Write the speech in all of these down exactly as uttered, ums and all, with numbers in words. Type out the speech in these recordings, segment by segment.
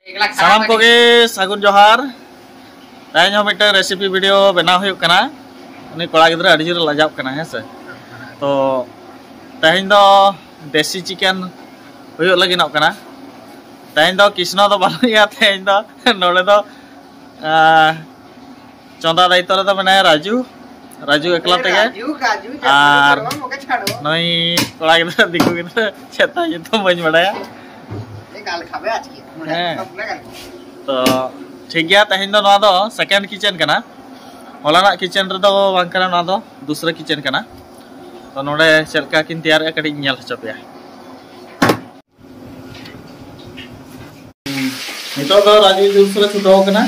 ᱥᱟᱱᱟᱢ ᱠᱚᱜᱮ ᱥᱟᱹᱜᱩᱱ ᱡᱚᱦᱟᱨ᱾ ᱛᱮᱦᱮᱧ ᱦᱚᱸ ᱢᱤᱫᱴᱟᱝ ᱨᱮᱥᱤᱯᱤ ᱵᱷᱤᱰᱤᱭᱳ ᱵᱮᱱᱟᱣ ᱦᱩᱭᱩᱜ ᱠᱟᱱᱟ᱾ ᱩᱱᱤ ᱠᱚᱲᱟ ᱜᱤᱫᱽᱨᱟᱹ ᱟᱹᱰᱤ ᱡᱳᱨᱮ ᱞᱟᱡᱟᱣ ᱠᱟᱱᱟ, ᱦᱮᱸ ᱥᱮ᱾ ᱛᱚ ᱛᱮᱦᱮᱧ ᱫᱚ ᱫᱮᱥᱤ ᱪᱤᱠᱮᱱ ᱦᱩᱭᱩᱜ ᱞᱟᱹᱜᱤᱫᱚᱜ ᱠᱟᱱᱟ᱾ ᱛᱮᱦᱮᱧ ᱫᱚ ᱠᱨᱤᱥᱱᱚ ᱫᱚ ᱵᱟᱹᱱᱩᱜ ᱮᱭᱟ, ᱛᱮᱦᱮᱧ ᱫᱚ ᱱᱚᱰᱮ ᱫᱚ ᱟᱸ, ᱪᱚᱸᱫᱟ ᱫᱟᱭᱤᱛᱛᱚ ᱨᱮᱫᱚ ᱢᱮᱱᱟᱭᱟ ᱨᱟᱡᱩ᱾ ᱨᱟᱡᱩ ᱮᱠᱞᱟ ᱛᱮᱜᱮ᱾ ᱨᱟᱡᱩ, ᱨᱟᱡᱩ, ᱡᱟᱦᱟᱸ ᱟᱨ ᱵᱚᱞᱚ ᱢᱚᱜᱮ ᱪᱷᱟᱲᱚ᱾ ᱱᱩᱭ ᱠᱚᱲᱟ ᱜᱤᱫᱽᱨᱟᱹ, ᱫᱤᱠᱩ ᱜᱤᱫᱽᱨᱟᱹ, ᱪᱮᱫ ᱛᱟᱭ ᱧᱩᱛᱩᱢ ᱵᱟᱹᱧ ᱵᱟᱲᱟᱭᱟ᱾ ᱮ, ᱜᱟᱞ ᱠᱷᱟᱵᱮ ᱟᱡᱠᱮ᱾ ᱦᱮᱸ᱾ ᱯᱩᱨᱟ ᱜᱟᱞ᱾ ᱛᱚ, ᱴᱷᱤᱠ ᱜᱮᱭᱟ, ᱛᱮᱦᱮᱧ ᱫᱚ ᱱᱚᱣᱟ ᱫᱚ ᱥᱮᱠᱮᱱᱰ ᱠᱤᱪᱮᱱ ᱠᱟᱱᱟ᱾ ᱦᱚᱞᱟᱱᱟᱜ ᱠᱤᱪᱮᱱ ᱨᱮᱫᱚ ᱵᱟᱝ ᱠᱟᱱᱟ, ᱱᱚᱣᱟ ᱫᱚ ᱫᱩᱥᱨᱟᱹ ᱠᱤᱪᱮᱱ ᱠᱟᱱᱟ᱾ ᱛᱚ, ᱱᱚᱰᱮ ᱪᱮᱫ ᱞᱮᱠᱟ ᱠᱤᱱ ᱛᱮᱭᱟᱨᱮᱜᱼᱟ, ᱠᱟᱹᱴᱤᱡ ᱤᱧ ᱧᱮᱞ ᱦᱚᱪᱚ ᱯᱮᱭᱟ᱾ ᱱᱤᱛᱚᱜ ᱫᱚ ᱨᱟᱡᱩ ᱡᱩᱥ ᱨᱮ ᱪᱷᱩᱴᱟᱹᱣ ᱠᱟᱱᱟ᱾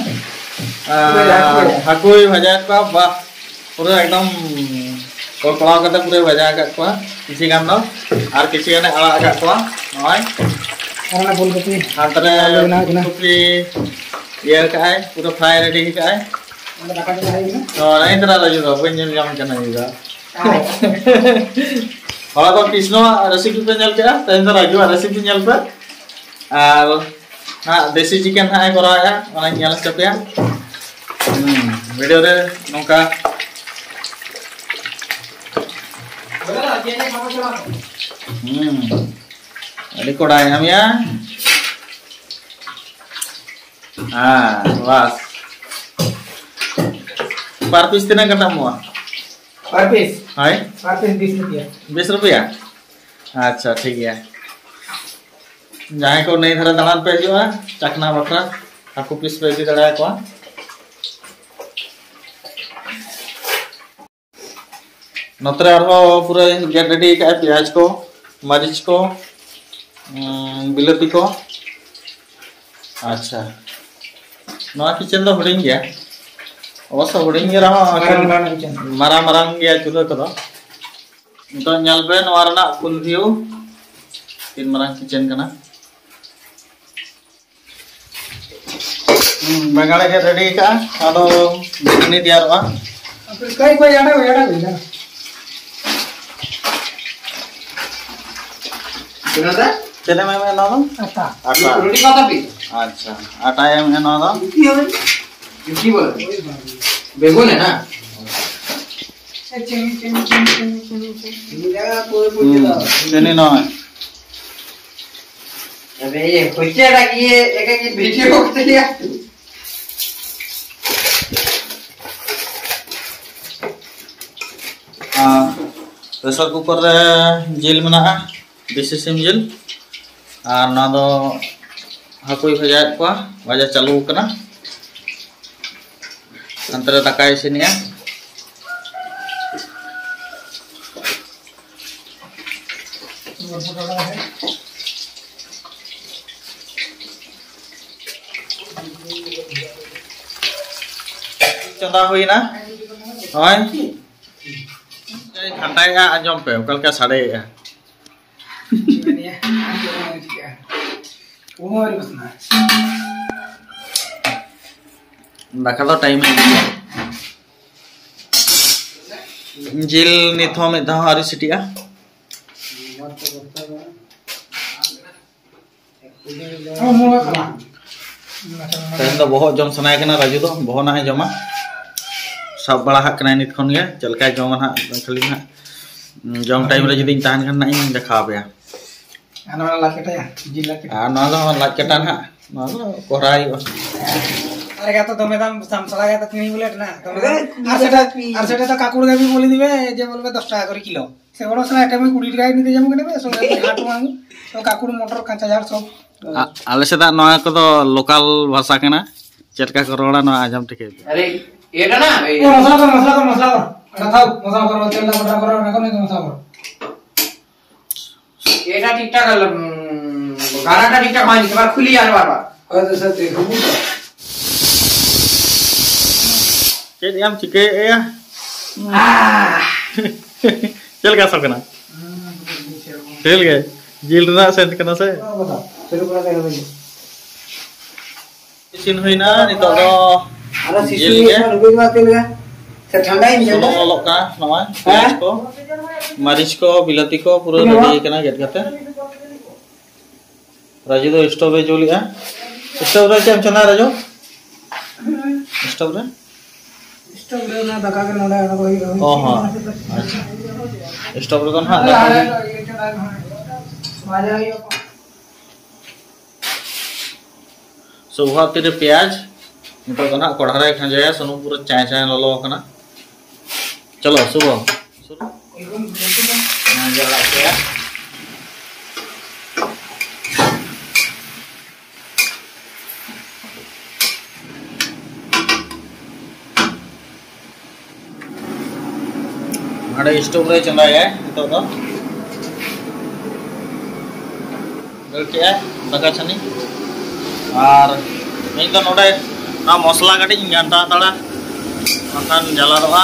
ᱟᱨ ᱦᱟᱹᱠᱩᱭ ᱵᱷᱟᱡᱟᱭᱮᱫ ᱠᱚᱣᱟ, ᱵᱟᱦ, ᱯᱩᱨᱟᱹ ᱮᱠᱫᱚᱢ ᱠᱚᱲᱠᱚᱲᱟᱣ ᱠᱟᱛᱮ ᱯᱩᱨᱟᱹᱭ ᱵᱷᱟᱡᱟ ᱟᱠᱟᱫ ᱠᱚᱣᱟ᱾ ᱠᱤᱪᱷᱤ ᱜᱟᱱ ᱫᱚ ᱟᱨ ᱠᱤᱪᱷᱤ ᱜᱟᱱᱮ ᱟᱲᱟᱜ ᱟᱠᱟᱫ ᱠᱚᱣᱟ᱾ ᱱᱚᱜᱼᱚᱭ ᱟᱨ ᱚᱱᱟ ᱯᱷᱩᱞ ᱠᱚᱯᱤ ᱦᱟᱱᱛᱮ ᱨᱮ ᱟᱞᱩ ᱵᱮᱱᱟᱣ ᱠᱟᱱᱟ᱾ ᱯᱷᱩᱞ ᱠᱚᱯᱤ ᱤᱭᱟᱹ ᱠᱟᱜᱼᱟᱭ, ᱯᱩᱨᱟᱹ ᱯᱷᱨᱟᱭ ᱨᱮᱰᱤ ᱠᱟᱜᱼᱟᱭ᱾ ᱚᱸᱰᱮ ᱫᱟᱠᱟ ᱪᱚᱸᱫᱟ ᱦᱩᱭ ᱠᱟᱱᱟ᱾ ᱛᱚ, ᱱᱮᱜᱼᱮ ᱱᱤᱛᱚᱜ ᱨᱟᱡᱩ ᱫᱚ ᱵᱟᱹᱧ ᱧᱮᱞ ᱧᱟᱢ ᱠᱟᱱᱟ ᱤᱧ ᱫᱚ᱾ ᱦᱚᱞᱟ ᱫᱚ ᱠᱨᱤᱥᱱᱚᱣᱟᱜ ᱨᱮᱥᱤᱯᱤ ᱯᱮ ᱧᱮᱞ ᱠᱮᱜᱼᱟ, ᱛᱮᱦᱮᱧ ᱫᱚ ᱨᱟᱡᱩᱣᱟᱜ ᱨᱮᱥᱤᱯᱤ ᱧᱮᱞ ᱯᱮ᱾ ᱟᱨ ᱦᱟᱸᱜ ᱫᱮᱥᱤ ᱪᱤᱠᱮᱱ ᱦᱟᱸᱜ ᱮ ᱠᱚᱨᱟᱣᱮᱜᱼᱟ, ᱚᱱᱟᱧ ᱧᱮᱞ ᱦᱚᱪᱚ ᱯᱮᱭᱟ᱾ ᱦᱩᱸ, ᱵᱷᱤᱰᱤᱭᱳ ᱨᱮ ᱱᱚᱝᱠᱟ᱾ ᱦᱩᱸ, ᱟᱹᱰᱤ ᱠᱚᱲᱟᱭ ᱧᱟᱢᱮᱭᱟ᱾ ᱦᱮᱸ, ᱵᱟᱥ᱾ ᱯᱟᱨ ᱯᱤᱥ ᱛᱤᱱᱟᱹᱜ ᱠᱟᱛᱮᱢ ᱮᱢᱚᱜᱼᱟ? ᱯᱟᱨ ᱯᱤᱥ? ᱦᱳᱭ᱾ ᱯᱟᱨ ᱯᱤᱥ ᱵᱤᱥ ᱨᱩᱯᱤᱭᱟ᱾ ᱵᱤᱥ ᱨᱩᱯᱤᱭᱟ? ᱟᱪᱪᱷᱟ, ᱴᱷᱤᱠ ᱜᱮᱭᱟ᱾ ᱡᱟᱦᱟᱸᱭ ᱠᱚ ᱱᱟᱹᱭ ᱫᱷᱟᱨᱮ ᱫᱟᱬᱟᱱ ᱯᱮ ᱦᱤᱡᱩᱜᱼᱟ, ᱪᱟᱠᱷᱱᱟ ᱵᱟᱠᱷᱨᱟ ᱦᱟᱹᱠᱩ ᱯᱤᱥ ᱯᱮ ᱤᱫᱤ ᱫᱟᱲᱮᱭᱟᱠᱚᱣᱟ᱾ ᱱᱚᱛᱮ ᱨᱮ ᱟᱨᱦᱚᱸ ᱯᱩᱨᱟᱹ ᱜᱮᱫ ᱨᱮᱰᱤ ᱠᱟᱜᱼᱟ, ᱯᱮᱸᱭᱟᱡᱽ ᱠᱚ, ᱢᱟᱹᱨᱤᱪ ᱠᱚ, ᱩᱸ, ᱵᱤᱞᱟᱹᱛᱤ ᱠᱚ᱾ ᱟᱪᱪᱷᱟ, ᱱᱚᱣᱟ ᱠᱤᱪᱮᱱ ᱫᱚ ᱦᱩᱰᱤᱧ ᱜᱮᱭᱟ, ᱚᱵᱚᱥᱥᱚ ᱦᱩᱰᱤᱧ ᱜᱮ ᱨᱮᱦᱚᱸ ᱢᱟᱨᱟᱝ ᱢᱟᱨᱟᱝ ᱠᱤᱪᱮᱱ᱾ ᱢᱟᱨᱟᱝ ᱢᱟᱨᱟᱝ ᱜᱮᱭᱟ ᱪᱩᱞᱦᱟᱹ ᱠᱚᱫᱚ᱾ ᱱᱤᱛᱚᱜ ᱧᱮᱞ ᱯᱮ, ᱱᱚᱣᱟ ᱨᱮᱱᱟᱜ ᱯᱷᱩᱞ ᱵᱷᱤᱭᱩ ᱛᱤᱱ ᱢᱟᱨᱟᱝ ᱠᱤᱪᱮᱱ ᱠᱟᱱᱟ᱾ ᱦᱩᱸ, ᱵᱮᱸᱜᱟᱲ ᱜᱮ ᱨᱮᱰᱤ ᱠᱟᱜᱼᱟ, ᱟᱫᱚ ᱵᱮᱜᱩᱱᱤ ᱛᱮᱭᱟᱨᱚᱜᱼᱟ᱾ ᱠᱟᱹᱭ ᱠᱚ ᱭᱟᱰᱟ ᱠᱚ ᱭᱟᱰᱟ ᱠᱚ ᱭᱟᱰᱟ᱾ ᱵᱮᱱᱟᱣ ᱫᱟ? ᱪᱮᱫ ᱮᱢ ᱮᱢᱮᱫ ᱱᱚᱣᱟ ᱫᱚ? ᱟᱴᱟ᱾ ᱨᱩᱴᱤ ᱠᱚ ᱛᱟᱯᱮ? ᱟᱪᱪᱷᱟ, ᱟᱴᱟ ᱮᱢ ᱮᱢᱮᱫ ᱱᱚᱣᱟ ᱫᱚ? ᱨᱩᱴᱤ ᱵᱚᱞᱮ᱾ ᱵᱮᱜᱩᱱ ᱦᱮ ᱱᱟ? ᱦᱩᱸ, ᱪᱤᱱᱤ ᱱᱚᱜᱼᱚᱭ᱾ ᱟᱵᱮ ᱭᱮ ᱠᱩᱪᱮ ᱞᱟᱜᱤ ᱮᱠᱮ ᱠᱤ ᱵᱷᱤᱰᱤᱭᱳ ᱠᱚ ᱛᱮᱭᱟ᱾ ᱟᱨ ᱯᱨᱮᱥᱟᱨ ᱠᱩᱠᱟᱨ ᱨᱮ ᱡᱤᱞ ᱢᱮᱱᱟᱜᱼᱟ, ᱫᱮᱥᱤ ᱥᱤᱢ ᱡᱤᱞ, ᱟᱨ ᱱᱚᱣᱟ ᱫᱚ ᱦᱟᱹᱠᱩᱭ ᱵᱷᱟᱡᱟᱭᱮᱫ ᱠᱚᱣᱟ, ᱵᱷᱟᱡᱟ ᱪᱟᱹᱞᱩ ᱟᱠᱟᱱᱟ᱾ ᱦᱟᱱᱛᱮ ᱨᱮ ᱫᱟᱠᱟᱭ ᱤᱥᱤᱱᱮᱜᱼᱟ᱾ ᱪᱚᱸᱫᱟ ᱦᱩᱭᱱᱟ᱾ ᱱᱚᱜᱼᱚᱭ ᱜᱷᱟᱱᱴᱟᱭᱮᱜᱼᱟ, ᱟᱸᱡᱚᱢ ᱯᱮ ᱚᱠᱟ ᱞᱮᱠᱟ ᱥᱟᱰᱮᱭᱮᱜᱼᱟ᱾ ᱫᱟᱠᱟ ᱫᱚ ᱴᱟᱭᱤᱢ ᱮ ᱤᱫᱤᱭᱟ᱾ ᱡᱤᱞ ᱱᱤᱛ ᱦᱚᱸ ᱢᱤᱫ ᱫᱷᱟᱣ ᱦᱚᱸ ᱟᱹᱣᱨᱤ ᱥᱤᱴᱤᱜᱼᱟ᱾ ᱛᱮᱦᱮᱧ ᱫᱚ ᱵᱚᱦᱚᱜ ᱡᱚᱢ ᱥᱟᱱᱟᱭᱮ ᱠᱟᱱᱟ ᱨᱟᱡᱩ ᱫᱚ, ᱵᱚᱦᱚᱜ ᱱᱟᱦᱟᱜ ᱮ ᱡᱚᱢᱟ᱾ ᱥᱟᱵ ᱵᱟᱲᱟ ᱦᱟᱜ ᱠᱟᱱᱟᱭ ᱱᱤᱛ ᱠᱷᱚᱱ ᱜᱮ, ᱪᱮᱫ ᱞᱮᱠᱟᱭ ᱡᱚᱢᱟ ᱱᱟᱦᱟᱜ᱾ ᱠᱷᱟᱹᱞᱤ ᱱᱟᱦᱟᱜ ᱡᱚᱢ ᱴᱟᱭᱤᱢ ᱨᱮ ᱡᱩᱫᱤᱧ ᱛᱟᱦᱮᱱ ᱠᱷᱟᱱ ᱱᱟᱦᱟᱜ ᱤᱧ ᱫᱮᱠᱷᱟᱣ ᱟᱯᱮᱭᱟ᱾ ᱟᱨ ᱱᱚᱣᱟ ᱞᱟᱡ ᱠᱟᱴᱟ? ᱟᱨ ᱱᱚᱣᱟ ᱫᱚ ᱞᱟᱡ ᱠᱟᱴᱟ ᱱᱟᱦᱟᱜ, ᱱᱚᱣᱟ ᱫᱚ ᱠᱚᱨᱟᱣ ᱦᱩᱭᱩᱜᱼᱟ᱾ ᱟᱨᱮ ᱜᱟᱛᱮ ᱫᱚᱢᱮ ᱫᱟᱢ ᱥᱟᱢᱥᱟᱲᱟ ᱜᱟᱛᱮ ᱛᱤᱱ ᱵᱩᱞᱮᱴ ᱱᱟ, ᱫᱚᱢᱮ ᱫᱟᱢ᱾ ᱟᱨ ᱥᱮᱴᱟ, ᱟᱨ ᱥᱮᱴᱟ ᱫᱚ ᱠᱟᱠᱩᱲ ᱜᱟᱵᱤ ᱵᱚᱞᱤ ᱫᱤᱵᱮ ᱡᱮ ᱵᱚᱞᱵᱮ ᱫᱚᱥ ᱴᱟᱠᱟ ᱠᱚᱨᱮ ᱠᱤᱞᱳ᱾ ᱥᱮ ᱵᱚᱲᱚ ᱥᱮᱬᱟ ᱟᱭᱴᱮᱢ ᱜᱮ ᱠᱩᱲᱤ ᱴᱟᱠᱟ ᱜᱮ ᱱᱤᱛᱮ ᱧᱟᱢᱚᱜ ᱠᱟᱱᱟ ᱵᱮᱥ, ᱚᱱᱠᱟ ᱜᱮ ᱦᱟᱴ ᱢᱟᱝ, ᱛᱚ ᱠᱟᱠᱩᱲ ᱢᱚᱴᱚᱨ ᱠᱟᱸᱪᱟ ᱡᱷᱟᱲ ᱥᱚᱵ᱾ ᱟ-, ᱟᱞᱮ ᱥᱮᱫᱟᱜ ᱱᱚᱣᱟ ᱠᱚᱫᱚ ᱞᱳᱠᱟᱞ ᱵᱷᱟᱥᱟ ᱠᱟᱱᱟ, ᱪᱮᱫ ᱞᱮᱠᱟ ᱠᱚ ᱨᱚᱲᱟ ᱱᱚᱣᱟ ᱟᱸᱡᱚᱢ ᱴᱷᱤᱠᱟᱹᱭ ᱯᱮ᱾ ᱟᱨᱮ, ᱮᱴᱟ ᱱᱟ, ᱮ, ᱮ, ᱢᱚᱥᱞᱟ ᱠᱚᱨᱚ, ᱢᱚᱥᱞᱟ ᱠᱚᱨᱚ, ᱢᱚᱥᱞᱟ ᱠᱚᱨᱚ᱾ ᱮᱴᱟ ᱛᱷᱟᱣ, ᱢᱚᱥᱞᱟ ᱠᱚᱨᱚ, ᱛᱮᱞ ᱫᱟ ᱵᱟᱴᱟ ᱠᱚᱨᱚ, ᱚᱱᱟ ᱠᱚ ᱱᱤᱭᱮ ᱢᱚᱥᱞᱟ ᱠᱚᱨᱚ᱾ ᱮᱴᱟ ᱴᱷᱤᱠ ᱴᱷᱟᱠ ᱟᱞ, ᱩᱢ, ᱜᱟᱱᱟᱴᱟ ᱴᱷᱤᱠ ᱴᱷᱟᱠ ᱵᱟᱝ ᱦᱤᱡᱩᱜ ᱠᱟᱱᱟ, ᱠᱷᱩᱞᱤ ᱟᱨ ᱵᱟᱨ ᱵᱟᱨ᱾ ᱦᱳᱭ, ᱛᱚ ᱥᱟᱨ, ᱛᱮ ᱦᱩᱢᱩ ᱛᱚ᱾ ᱪᱮᱫ ᱭᱟᱢ ᱪᱤᱠᱟᱹᱭᱮᱫᱼᱟ? ᱪᱮᱫ ᱞᱮᱠᱟ ᱥᱚ ᱠᱟᱱᱟ? ᱥᱤᱵᱤᱞ ᱜᱮ᱾ ᱡᱤᱞ ᱨᱮᱱᱟᱜ ᱥᱮᱱᱴ ᱠᱟᱱᱟ ᱥᱮ? ᱤᱥᱤᱱ ᱦᱩᱭᱱᱟ, ᱱᱤᱛᱚᱜ ᱫᱚ ᱟᱨᱚ ᱥᱤᱥᱤ ᱡᱤᱞ ᱜᱮ᱾ ᱦᱩᱭᱩᱜ ᱠᱟᱱᱟ, ᱛᱤᱱ ᱜᱮ? ᱥᱮ ᱴᱷᱟᱱᱰᱟ ᱭᱮᱱ ᱜᱮᱭᱟ? ᱥᱩᱱᱩᱢ ᱚᱞᱚᱜ ᱠᱟᱱᱟ, ᱱᱚᱜᱼᱚᱭ ᱦᱮᱸ? ᱯᱮᱸᱭᱟᱡᱽ ᱠᱚ, ᱢᱟᱹᱨᱤᱪ ᱠᱚ, ᱵᱤᱞᱟᱹᱛᱤ ᱠᱚ ᱯᱩᱨᱟᱹ ᱦᱮᱸ᱾ ᱨᱮᱰᱤ ᱠᱟᱱᱟ ᱜᱮᱫ ᱠᱟᱛᱮ᱾ ᱨᱟᱡᱩ ᱫᱚ ᱥᱴᱳᱵᱷ ᱮ ᱡᱩᱞᱮᱜᱼᱟ᱾ ᱥᱴᱳᱵᱷ ᱨᱮ ᱪᱮᱫ ᱮᱢ ᱪᱚᱸᱫᱟᱭᱟ ᱨᱟᱡᱩ? ᱥᱴᱳᱵᱷ ᱨᱮ? ᱥᱴᱳᱵᱷ ᱨᱮ ᱚᱱᱟ ᱫᱟᱠᱟ ᱜᱮ ᱱᱚᱰᱮ ᱟᱬᱜᱚ ᱦᱩᱭᱩᱜᱼᱟ᱾ ᱚ ᱦᱚᱸ᱾ ᱟᱪᱪᱷᱟ᱾ ᱥᱴᱳᱵᱷ ᱨᱮᱫᱚ ᱱᱟᱦᱟᱜ ᱫᱟᱠᱟ ᱜᱮ᱾ ᱵᱷᱟᱡᱟ ᱦᱩᱭᱩᱜᱼᱟ᱾ ᱥᱚᱵᱷᱟ ᱛᱤᱨᱮ ᱯᱮᱸᱭᱟᱡᱽ, ᱱᱤᱛᱚᱜ ᱫᱚ ᱱᱟᱦᱟᱜ ᱠᱚᱲᱦᱟ ᱨᱮ ᱠᱷᱟᱸᱡᱚᱭᱟ, ᱥᱩᱱᱩᱢ ᱯᱩᱨᱟᱹ ᱪᱟᱭ ᱪᱟᱭ ᱞᱚᱞᱚ ᱟᱠᱟᱱᱟ᱾ ᱪᱚᱞᱚ ᱥᱩᱵᱷᱚ, ᱥᱩᱨᱩ᱾ ᱚᱱᱟ ᱜᱮ ᱟᱲᱟᱜ ᱯᱮᱭᱟ᱾ ᱦᱟᱸᱰᱮ ᱥᱴᱳᱵᱷ ᱨᱮ ᱪᱚᱸᱫᱟᱭᱟᱭ ᱱᱤᱛᱚᱜ ᱫᱚ᱾ ᱫᱟᱹᱲ ᱠᱮᱜᱼᱟᱭ ᱫᱟᱠᱟ ᱪᱷᱟᱹᱱᱤ᱾ ᱟᱨ ᱤᱧ ᱫᱚ ᱱᱚᱰᱮ ᱱᱚᱣᱟ ᱢᱚᱥᱞᱟ ᱠᱟᱹᱴᱤᱡ ᱤᱧ ᱜᱷᱟᱱᱴᱟ ᱦᱟᱛᱟᱲᱟ, ᱵᱟᱝᱠᱷᱟᱱ ᱡᱟᱞᱟᱫᱚᱜᱼᱟ᱾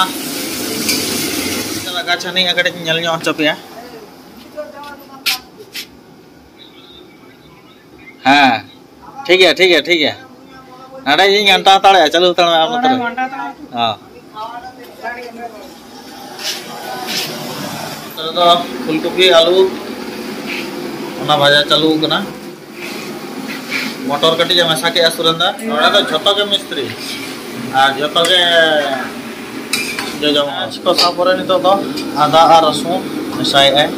ᱫᱟᱠᱟ ᱪᱷᱟᱹᱱᱤ ᱠᱟᱹᱴᱤᱡ ᱤᱧ ᱧᱮᱞ ᱧᱚᱜ ᱦᱚᱪᱚ ᱯᱮᱭᱟ᱾ ᱦᱮᱸ, ᱴᱷᱤᱠ ᱜᱮᱭᱟ, ᱴᱷᱤᱠ ᱜᱮᱭᱟ, ᱴᱷᱤᱠ ᱜᱮᱭᱟ᱾ ᱱᱚᱰᱮ ᱤᱧ ᱜᱷᱟᱱᱴᱟ ᱦᱟᱛᱟᱲᱮᱜᱼᱟ, ᱪᱟᱹᱞᱩ ᱦᱟᱛᱟᱲ ᱢᱮ ᱟᱢ ᱱᱚᱛᱮ ᱨᱮ᱾ ᱦᱚᱸ᱾ ᱱᱚᱛᱮ ᱨᱮᱫᱚ ᱯᱷᱩᱞᱠᱚᱯᱤ, ᱟᱹᱞᱩ, ᱚᱱᱟ ᱵᱷᱟᱡᱟ ᱪᱟᱹᱞᱩ ᱠᱟᱱᱟ᱾ ᱢᱚᱴᱚᱨ ᱠᱟᱹᱴᱤᱡ ᱮ ᱢᱮᱥᱟ ᱠᱮᱜᱼᱟ ᱥᱩᱨᱮᱱᱫᱟ᱾ ᱱᱚᱰᱮ ᱫᱚ ᱡᱷᱚᱛᱚ ᱜᱮ ᱢᱤᱥᱛᱨᱤ, ᱟᱨ ᱡᱷᱚᱛᱚ ᱜᱮ ᱡᱚᱡᱚᱢ ᱠᱚ ᱥᱟᱶ ᱯᱚᱨᱮ ᱱᱤᱛᱚᱜ ᱫᱚ ᱟᱫᱟ ᱟᱨ ᱨᱟᱹᱥᱩᱱ ᱢᱮᱥᱟᱭᱮᱜᱼᱟᱭ᱾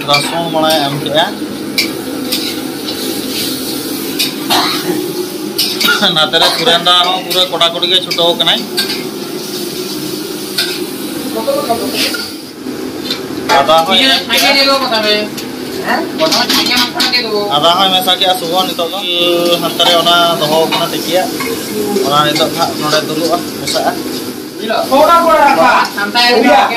ᱨᱟᱹᱥᱩᱱ ᱢᱟᱲᱟᱝ ᱮ ᱮᱢ ᱠᱮᱜᱼᱟ᱾ ᱱᱟᱛᱮ ᱨᱮ ᱥᱩᱨᱮᱱᱫᱟ ᱦᱚᱸ ᱯᱩᱨᱟᱹ ᱠᱚᱴᱟᱠᱩᱴᱤ ᱜᱮ ᱪᱷᱩᱴᱟᱹᱣ ᱠᱟᱱᱟᱭ᱾ ᱟᱫᱟ ᱦᱚᱸ ᱤᱭᱟᱹ, ᱥᱟᱸᱜᱮ ᱜᱮ ᱫᱚ ᱠᱚᱛᱟ ᱵᱮ᱾ ᱦᱮᱸ? ᱟᱫᱟ ᱦᱚᱸᱭ ᱢᱮᱥᱟ ᱠᱮᱜᱼᱟ ᱥᱩᱵᱷᱚ ᱱᱤᱛᱚᱜ ᱫᱚ᱾ ᱦᱟᱱᱛᱮ ᱨᱮ ᱚᱱᱟ ᱫᱚᱦᱚ ᱠᱟᱱᱟ ᱛᱤᱠᱤᱭᱟᱜ᱾ ᱚᱱᱟ ᱱᱤᱛᱚᱜ ᱦᱟᱸᱜ ᱱᱚᱰᱮ ᱫᱩᱞᱩᱜᱼᱟ, ᱢᱮᱥᱟᱜᱼᱟ᱾ ᱥᱟᱱᱛᱟᱲ ᱜᱮ ᱵᱟᱝ᱾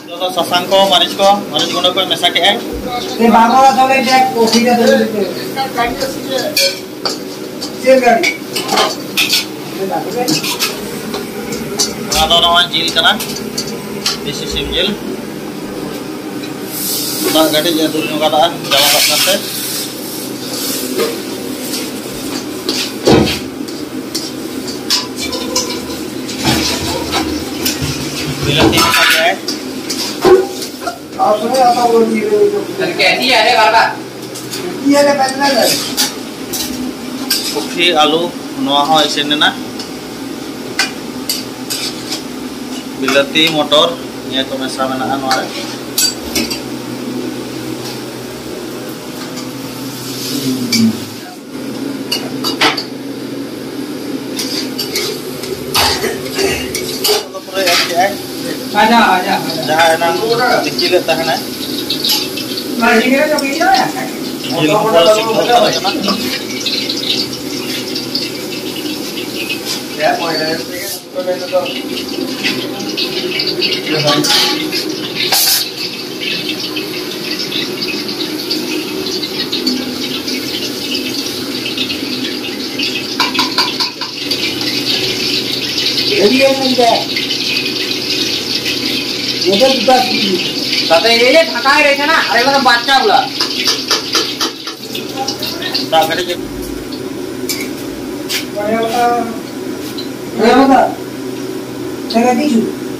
ᱱᱤᱛᱚᱜ ᱫᱚ ᱥᱟᱥᱟᱝ ᱠᱚ, ᱢᱟᱹᱨᱤᱪ ᱠᱚ, ᱢᱟᱹᱨᱤᱪ ᱜᱩᱸᱰᱟᱹ ᱠᱚ ᱢᱮᱥᱟ ᱠᱮᱜᱼᱟᱭ᱾ ᱮ ᱵᱟᱵᱟ, ᱛᱟᱦᱞᱮ ᱡᱟᱠ, ᱠᱚᱯᱷᱤ ᱨᱮ ᱫᱚ ᱪᱮᱫ ᱜᱟᱹᱰᱤ? ᱱᱚᱣᱟ ᱫᱚ ᱱᱚᱜᱼᱚᱭ ᱡᱤᱞ ᱠᱟᱱᱟ, ᱫᱮᱥᱤ ᱥᱤᱢ ᱡᱤᱞ᱾ ᱫᱟᱜ ᱠᱟᱹᱴᱤᱡ ᱮ ᱫᱩᱞ ᱧᱚᱜ ᱠᱟᱫᱟ, ᱡᱟᱞᱟᱫᱚᱜ ᱠᱟᱱᱛᱮ᱾ ᱵᱤᱞᱟᱹᱛᱤ ᱢᱮᱥᱟ ᱠᱮᱫᱟᱭ᱾ ᱟᱨ ᱥᱚᱸᱜᱮ ᱟᱛᱟ ᱵᱚᱱ ᱫᱤᱭᱮ ᱫᱚ᱾ ᱟᱨ ᱠᱮᱴᱤ ᱟᱨᱮ ᱵᱟᱨ ᱵᱟᱨ᱾ ᱠᱮᱴᱤ ᱟᱨᱮ ᱵᱟᱨ ᱵᱟᱨ᱾ ᱠᱚᱯᱷᱤ, ᱟᱹᱞᱩ, ᱱᱚᱣᱟ ᱦᱚᱸ ᱤᱥᱤᱱ ᱮᱱᱟ᱾ ᱵᱤᱞᱟᱹᱛᱤ, ᱢᱚᱴᱚᱨ, ᱱᱤᱭᱟᱹ ᱠᱚ ᱢᱮᱥᱟ ᱢᱮᱱᱟᱜᱼᱟ ᱱᱚᱣᱟ ᱨᱮ᱾ ᱯᱩᱨᱟᱹ ᱮᱢ ᱠᱮᱜᱼᱟᱭ᱾ ᱟᱪᱪᱷᱟ, ᱟᱪᱪᱷᱟ, ᱟᱪᱪᱷᱟ᱾ ᱡᱟᱦᱟᱸ ᱮᱱᱟᱝ ᱛᱤᱠᱤ ᱞᱮᱫ ᱛᱟᱦᱮᱱᱟᱭ᱾ ᱢᱟᱹᱡᱷᱤ ᱜᱮ ᱡᱚᱢ ᱤᱫᱤᱭᱟ᱾ ᱡᱤᱞ ᱦᱚᱸ ᱯᱩᱨᱟᱹ ᱥᱤᱫᱷᱟᱹ ᱩᱛᱟᱹᱨ ᱟᱠᱟᱱᱟ᱾ তাতে এই যে ঢাকায় রয়েছে না, আরে মানে বাচ্চাগুলা। ᱫᱟᱜ ᱠᱟᱹᱴᱤᱡ᱾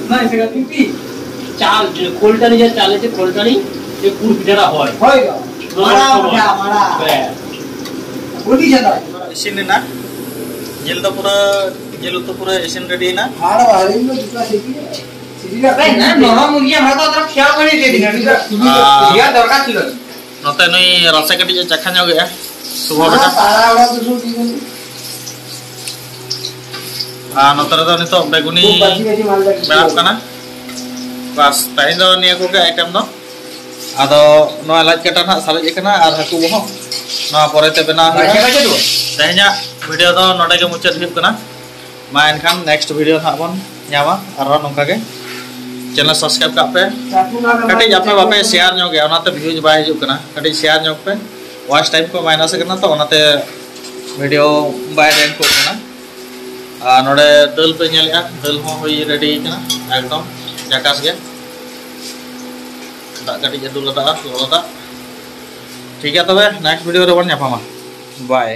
ᱚᱱᱟ ᱥᱮ ᱠᱟᱹᱴᱤᱡ ᱪᱩ᱾ ᱪᱟᱞ, যে খোলটানি, যে চালে যে খোলটানি, যে পুর পিঠাটা হয়। হয় গো। মারা, মারা, মারা। ব্যাস। ᱤᱥᱤᱱ ᱮᱱᱟ᱾ ᱡᱤᱞ ᱫᱚ ᱯᱩᱨᱟᱹ, ᱡᱤᱞ ᱩᱛᱩ ᱯᱩᱨᱟᱹ ᱤᱥᱤᱱ ᱨᱮᱰᱤ ᱮᱱᱟ᱾ ᱢᱟᱨᱟ, ᱵᱟᱦᱨᱮ ᱨᱮ ᱫᱩᱥᱨᱟ ᱥᱤᱴᱤ᱾ ᱥᱤᱴᱤ ᱨᱮ ᱱᱚᱨᱚᱢ ᱜᱮᱭᱟ, ᱦᱟᱛᱟᱣ ᱛᱚᱨᱟ ᱠᱷᱮᱭᱟᱞ ᱠᱚ ᱱᱤᱡᱮ ᱫᱤᱱ᱾ ᱟᱨ ᱫᱚᱨᱠᱟᱨ ᱪᱮᱫ? ᱱᱚᱛᱮ ᱱᱩᱭ ᱨᱟᱥᱮ ᱠᱟᱹᱴᱤᱡ ᱮ ᱪᱟᱠᱷᱟ ᱧᱚᱜ ᱮᱜᱼᱟ, ᱥᱩᱵᱷᱚ ᱵᱮᱴᱟ᱾ ᱯᱟᱲᱟ ᱚᱲᱟᱜ ᱫᱚ ᱥᱩᱨ ᱜᱮᱭᱟ᱾ ᱟᱨ ᱱᱚᱛᱮ ᱨᱮᱫᱚ ᱱᱤᱛᱚᱜ ᱵᱮᱜᱩᱱᱤ ᱵᱮᱱᱟᱜ ᱠᱟᱱᱟ᱾ ᱵᱟᱥ, ᱛᱮᱦᱮᱧ ᱫᱚ ᱱᱤᱭᱟᱹ ᱠᱚᱜᱮ ᱟᱭᱴᱮᱢ ᱫᱚ᱾ ᱟᱫᱚ ᱱᱚᱣᱟ ᱞᱟᱡ ᱠᱟᱴᱟ ᱱᱟᱦᱟᱜ ᱥᱟᱨᱮᱡ ᱟᱠᱟᱱᱟ ᱟᱨ ᱦᱟᱹᱠᱩ ᱵᱚᱦᱚᱜ ᱱᱚᱣᱟ ᱯᱚᱨᱮᱛᱮ ᱵᱮᱱᱟᱣ ᱦᱩᱭᱩᱜᱼᱟ᱾ ᱛᱮᱦᱮᱧᱟᱜ ᱵᱷᱤᱰᱤᱭᱳ ᱫᱚ ᱱᱚᱰᱮ ᱜᱮ ᱢᱩᱪᱟᱹᱫ ᱦᱩᱭᱩᱜ ᱠᱟᱱᱟ᱾ ᱢᱟ ᱮᱱᱠᱷᱟᱱ ᱱᱮᱠᱥᱴ ᱵᱷᱤᱰᱤᱭᱳ ᱱᱟᱦᱟᱜ ᱵᱚᱱ ᱧᱟᱢᱟ ᱟᱨᱦᱚᱸ ᱱᱚᱝᱠᱟ ᱜᱮ᱾ ᱪᱮᱱᱮᱞ ᱥᱟᱵᱥᱠᱨᱟᱭᱤᱵ ᱠᱟᱜ ᱯᱮ᱾ ᱠᱟᱹᱴᱤᱡ ᱟᱯᱮ ᱵᱟᱯᱮ ᱥᱮᱭᱟᱨ ᱧᱚᱜ ᱜᱮᱭᱟ, ᱚᱱᱟᱛᱮ ᱵᱷᱤᱭᱩᱡᱽ ᱵᱟᱭ ᱦᱤᱡᱩᱜ ᱠᱟᱱᱟ᱾ ᱠᱟᱹᱴᱤᱡ ᱥᱮᱭᱟᱨ ᱧᱚᱜ ᱯᱮ᱾ ᱣᱟᱪ ᱴᱟᱭᱤᱢ ᱠᱚ ᱢᱟᱭᱱᱟᱥ ᱟᱠᱟᱱᱟ, ᱛᱚ ᱚᱱᱟᱛᱮ ᱵᱷᱤᱰᱤᱭᱳ ᱵᱟᱭ ᱨᱮᱱ ᱠᱚᱜ ᱠᱟᱱᱟ᱾ ᱟᱨ ᱱᱚᱰᱮ ᱫᱟᱹᱞ ᱯᱮ ᱧᱮᱞᱮᱜᱼᱟ, ᱫᱟᱹᱞ ᱦᱚᱸ ᱦᱩᱭ ᱨᱮᱰᱤ ᱠᱟᱱᱟ, ᱮᱠᱫᱚᱢ ᱡᱟᱠᱟᱥ ᱜᱮ᱾ ᱫᱟᱜ ᱠᱟᱹᱴᱤᱡ ᱮ ᱫᱩᱞ ᱟᱫᱟ, ᱞᱚᱞᱚ ᱫᱟᱜ᱾ ᱴᱷᱤᱠ ᱜᱮᱭᱟ, ᱛᱚᱵᱮ ᱱᱮᱠᱥᱴ ᱵᱷᱤᱰᱤᱭᱳ ᱨᱮᱵᱚᱱ ᱧᱟᱯᱟᱢᱟ᱾ ᱵᱟᱭ᱾